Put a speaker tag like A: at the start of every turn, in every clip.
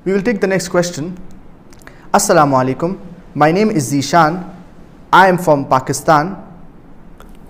A: We will take the next question. Assalamu alaikum. My name is Zishan. I am from Pakistan.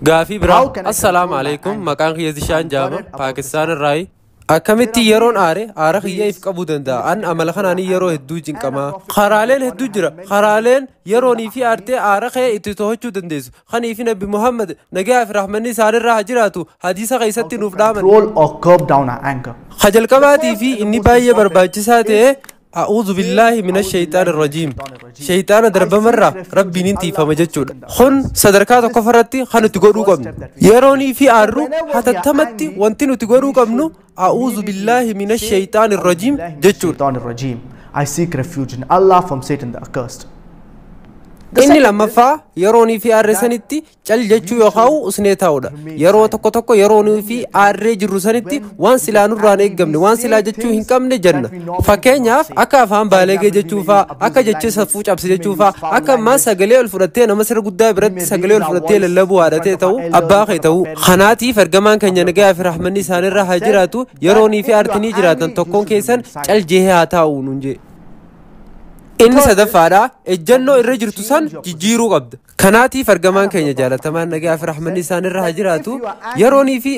B: Gaafii biraa. Assalaamu alaikum. Maqaan kiyya Zishaan jaama, Paakistaan irraayi. Akkamitti yeroon aare aara kiyya if qabuu danda'a? An amala kanaanii yeroo hedduu cinqamaa. Karaaleen hedduu jira. Karaaleen yeroonii fi aartee aara kee itti to'achuu dandeessu. Kanii fi Nabi Muhammad nagaa fi rahmanni isaanirraa haa jiraatu hadiisa keessatti nuuf dhaaman.
A: Control or curb down our anger.
B: Jalqabaatii fi inni baay'ee barbaachisaa ta'e, أعوذ بالله من الشيطان الرجيم, shayxaana darbamarraa rabbiin hin tiifama jechuudha. Kun sadarkaa tokkoffaarratti kan nuti godhuu qabnu. Yeroonii fi aarru hatattamatti wanti nuti godhuu qabnu أعوذ بالله من الشيطان الرجيم jechuudha.
A: الشيطان الرجيم. I seek refuge in Allah from Satan the accursed.
B: Inni lammaffaa, yeroonii fi aarree sanitti cal jechuu yookaan usnee taa'uudha. Yeroo tokko tokko yeroonii fi aarree jirru sanitti waan silaa nurraan eeggamne, waan silaa jechuu hin qabne jenna. Fakkeenyaaf, akka afaan baaleegee jechuufaa, akka jecha safuu cabse jechuufaa, akka ammaa sagalee ol fudhattee nama sirra guddaa biratti sagalee ol fudhattee lallabuu, haadhatee ta'uu, abbaa kee ta'uu. Kanaatiif ergamaan keenya nagaa fi rahmanni isaanirra haa jiraatu, yeroonii fi aartinii jiraatan tokkoon keessan cal jehee haa taa'u nuun jee. Inni sadaffaadha, ejjennoo irra jirtu san jijjiiruu qabda. Kanaatiif ergamaan keenya jaalatamaan nagaa fi rahmanni isaanirra haa jiraatu, yeroonii fi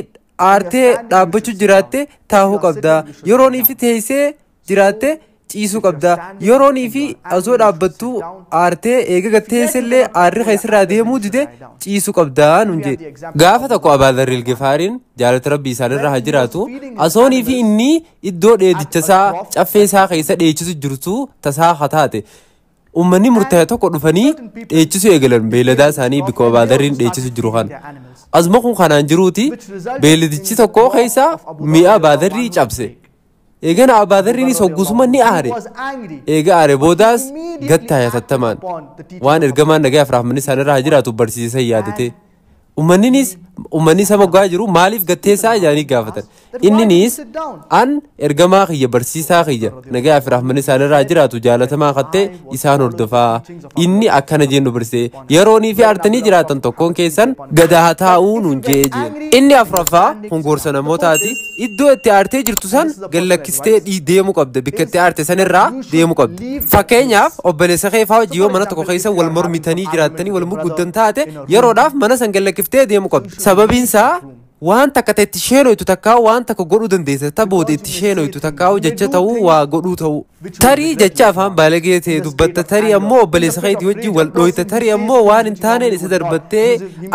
B: aartee dhaabbachuu jiraatte taa'uu qabda. Yeroonii fi teessee jiraatte ciisuu qabda. Yeroonii fi osoo dhaabbattuu aartee eega gatteessellee aarri keessirraa deemuu dide ciisuu qabda nuun jedhe. Gaafa tokko Abaadarril Gifaariin, jaalata rabbii isaanirra haa jiraatu, asoonii fi inni iddoo dheedicha isaa caffee isaa keessa dheechisu jirtu tasaa haa taate. Uummanni murtaa'e tokko dhufanii dheechisuu eegalan beeyladaa isaanii bikka Abaadarriin dheechisu jiru kana. Asuma kun kanaan jiruuti beeyladichi tokko keessa mi'a Abaadarrii cabse. Eegana Abaadarriinis hoggusuma ni aare. Eega aare boodaas gattaaya tattamaan waan ergamaan nagaa fi rahmanni isaanirra haa jiraatu barsiisan yaadate. Uummanninis uummanni isa moggaa jiru maaliif gatteessaa jedhanii gaafatan. Inninis an ergamaa kiyya, barsiisaa kiyya nagaa fi rahmanni isaanirraa jiraatu jaalatamaa kattee isaan hordofaa. Inni akkana jennu barsiise, yeroonii fi aartanii jiraatan tokkoon keessan gadaa taa'uu nuun jee jee. Inni afuraffaa kun gorsa namootaati. Iddoo itti aartee jirtu san gallakkistee deemuu qabda. Bikka itti aarte sanirraa deemuu qabda. Fakkeenyaaf, obboleessa kee fa'aa wajjin yoo mana tokko keessa wal mormitanii jiraattanii wal muguddan taate, yeroodhaaf mana san gallakkiftee deemuu qabda. Sababiin isaa waan takka ta'e itti sheenoytu takkaa waan takka godhuu dandeessa, ta booda itti sheenoytu takkaa jecha ta'uu waa godhuu ta'uu. Tarii jecha afaan baalagee ta'e dubbatta, tarii ammoo obboleessa keetii wajjin wal dhooyta, tarii ammoo waan hin taaneen isa darbattee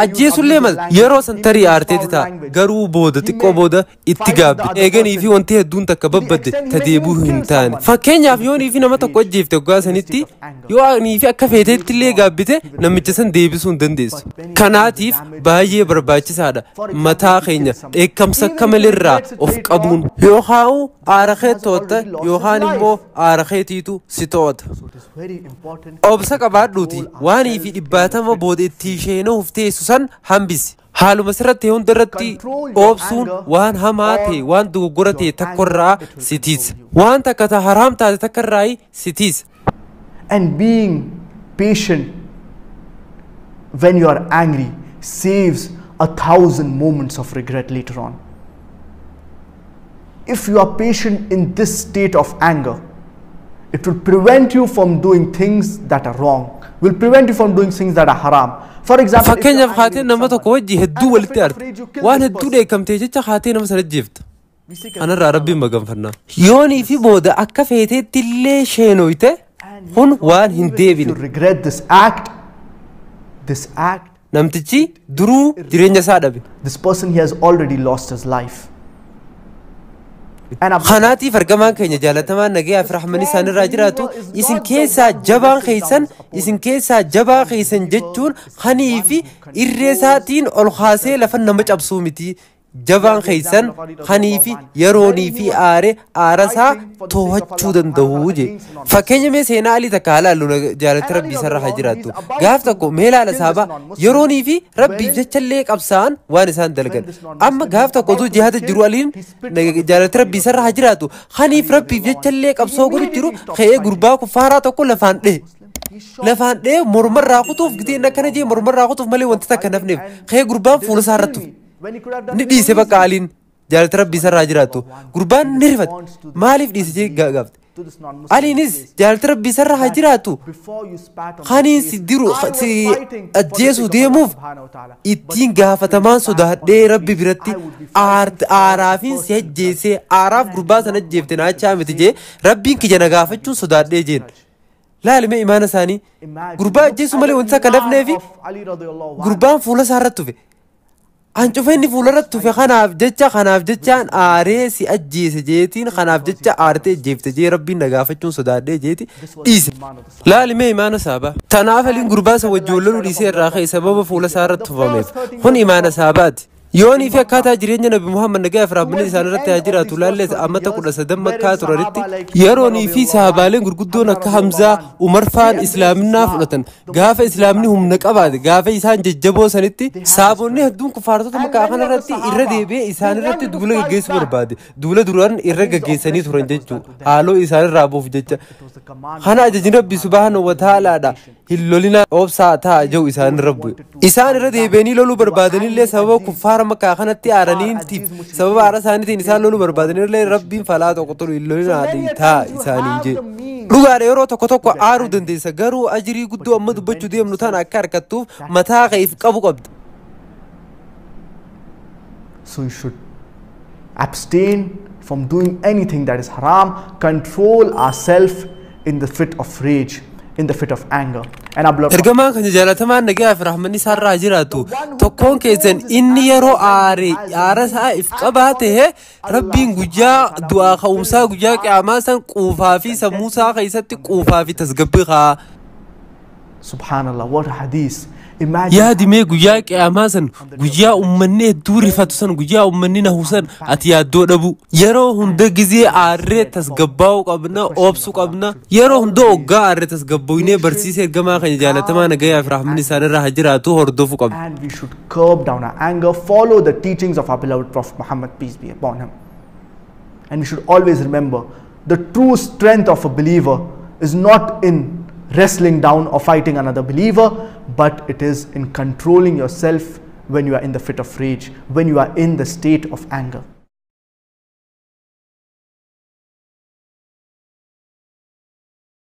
B: ajjeesullee mala. Yeroo san tarii aarteeti ta'a, garuu booda xiqqoo booda itti gaabbi. Eeganii fi wanti hedduun takka babbadde ta deebuu hin taane. Fakkeenyaaf, yoonii fi nama tokko ajjeefte, waggaa sanitti yoo anii fi akka feeteetti illee gaabbite namicha san deebisuu hin dandeessu. Kanaatiif baay'ee barbaachisaadha mataa keenya dheekkamsa akka malirraa of qabuun, yookaan aara kee to'atta yookaan immoo aara keetiitu si to'ata. Obsa qabaadhuuti waanii fi dhibbaatama booda itti isheenuuf teessu san hambisi. Haaluma sirratti hundarratti obsuun waan hamaa ta'e, waan dogoggora ta'e tokkorraa si tiisa. Waan takka ta haraam taate takkarraa si tiisa.
A: And being patient when you are angry saves 1,000 moments of regret later on. If you are patient in this state of anger, it will prevent you from doing things that are wrong, will prevent you from doing things that are haram. For example,
B: Fakkeenyaaf, haatee nama tokko wajji hedduu walitti aarte, waan hedduu dheekkamtee jecha haatee nama sana ajjeefta. Kanarraa rabbiin maganfannaa. Yoonii fi booda akka feeteetti illee sheenoyte kun waan hin deebine.
A: You regret this act, this act,
B: Namtichi duruu jireenya isaa dhabe.
A: This person, he has already lost his life. And
B: Kanaatiif ergamaan keenya jaalatamaan nagayaa fi rahmanni isaanirraa jiraatu, isin keessaa jabaan keessan, isin keessaa jabaa keessan jechuun kanii fi irree isaatiin ol kaasee lafa nama cabsuu miti. Jabaan keessan kanii fi yeroonii fi aare aarasaa to'achuu danda'u je. Fakkeenya mee seenaa Alii takka haa laallu, jaalatti rabbii isarra haa jiraattu. Gaaf tokko mee laala saaba yeroonii fi rabbiif jechallee qabsaa'an waan isaan dalagan. Amma gaaf tokko utuu jihaada jiru Aliin, jaalatti rabbii isarra haa jiraatu, kaniif rabbiif jechallee qabsoo godhu jiru ka'ee gurbaa kuffaaraa tokko lafaan dhehe. Lafaan dhee mormarraa kutuuf giteen akkana jee mormarraa kutuuf malee wanti takka nafneef ka'ee gurbaan fuula isaa irratti ni dhiise. Bakka Aliin, jaalata rabbii isarraa jiraattu, gurbaan ni rifate. Maaliif dhiise jee gaafate. Aliinis jaalati rabbii isarra haa jiraatu kaniin si diru si ajjeesuu deemuuf ittiin gaafatamaan sodaadhee rabbi biratti aaraafiin si ajjeesee aaraaf gurbaa sana ajjeefte naachaa miti jee rabbiin kiyya na gaafachuun sodaadhee jeen. Laalime imaana isaanii gurbaa ajjeesuu malee wanti akka dafneefi gurbaan fuula isaa irratti tufe. Hancufa inni fuula irratti tufe kanaaf jechaan aaree si ajjeese jeetiin kanaaf jecha aartee ajjeefte jee rabbiin na gaafachuun sodaadhee jeeti dhiise. Laalimee imaana saabaa. Tanaaf Aliin gurbaa isa wajjin loluu dhiisee irraa ka'e sababa fuula isaa irratti tufameef. Kun imaana saabaati. Yoonii fi akkaataa jireenya Nabi Muhammad nagaa fi rahmanni isaan irratti haa jiraatu laallees ammata 13 Makkaa turanitti yeroonii fi sahaabaaleen gurguddoon akka Hamzaa Umar faan islaaminaa fudhatan gaafa islaamni humna qabaate gaafa isaan jajjaboo sanitti saabonni hedduun kufaartota Makkaa kanarratti irra deebi'ee isaan irratti duula gaggeessuu barbaade duula duraan irra gaggeessanii turan jechuu haaloo isaan irraa buuf jecha kana ajajni Rabbi subhaanahu wa ta'aalaadha hin lolinaa obsaa ta'a jiru isaan irra bu'e isaan irra deebi'anii loluu barbaadanillee sababa kuffaara Makkaa kanatti aaraniitiif sababa aara isaaniitiin isaan loluu barbaadanillee Rabbiin falaa tokko tolu hin lolinaa ta'a isaaniin jee. Dhugaadha yeroo tokko tokko aaruu dandeessa garuu ajirii guddoo amma dubbachuu deemnu tana akka harkattuuf mataa keef qabu qabda.
A: So you should abstain from doing anything that is haram, control ourselves in the fit of rage, in the fit of anger. And our beloved
B: Ergamaan kan jaalatamaan nagaa fi rahmanni isaarraa jiraatu tokkoon keessan inni yeroo aare aara isaa if qabaate rabbiin guyyaa du'aa ka'umsaa guyyaa qiyaamaa san quufaa fi sammuu isaa keessatti quufaa fi tasgabbii haa.
A: Subhanallah, what a hadith. Imagine
B: Yaadimee guyyaa qiyaamaa san guyyaa uummanni hedduu rifatu san guyyaa uummanni nahu san ati yaaddoo dhabu yeroo hunda gizee aarree tasgabbaa'uu qabna obsuu qabna yeroo hunda hoggaa aarree tasgabboonee barsiisee ergamaa kan jaalatamaa nagayaa fi rahmanni isaanirraa haa jiraatu hordofuu qabna.
A: And we should curb down our anger, follow the teachings of our beloved Prophet Muhammad, peace be upon him. And we should always remember the true strength of a believer is not in wrestling down or fighting another believer, but it is in controlling yourself when you are in the fit of rage, when you are in the state of anger.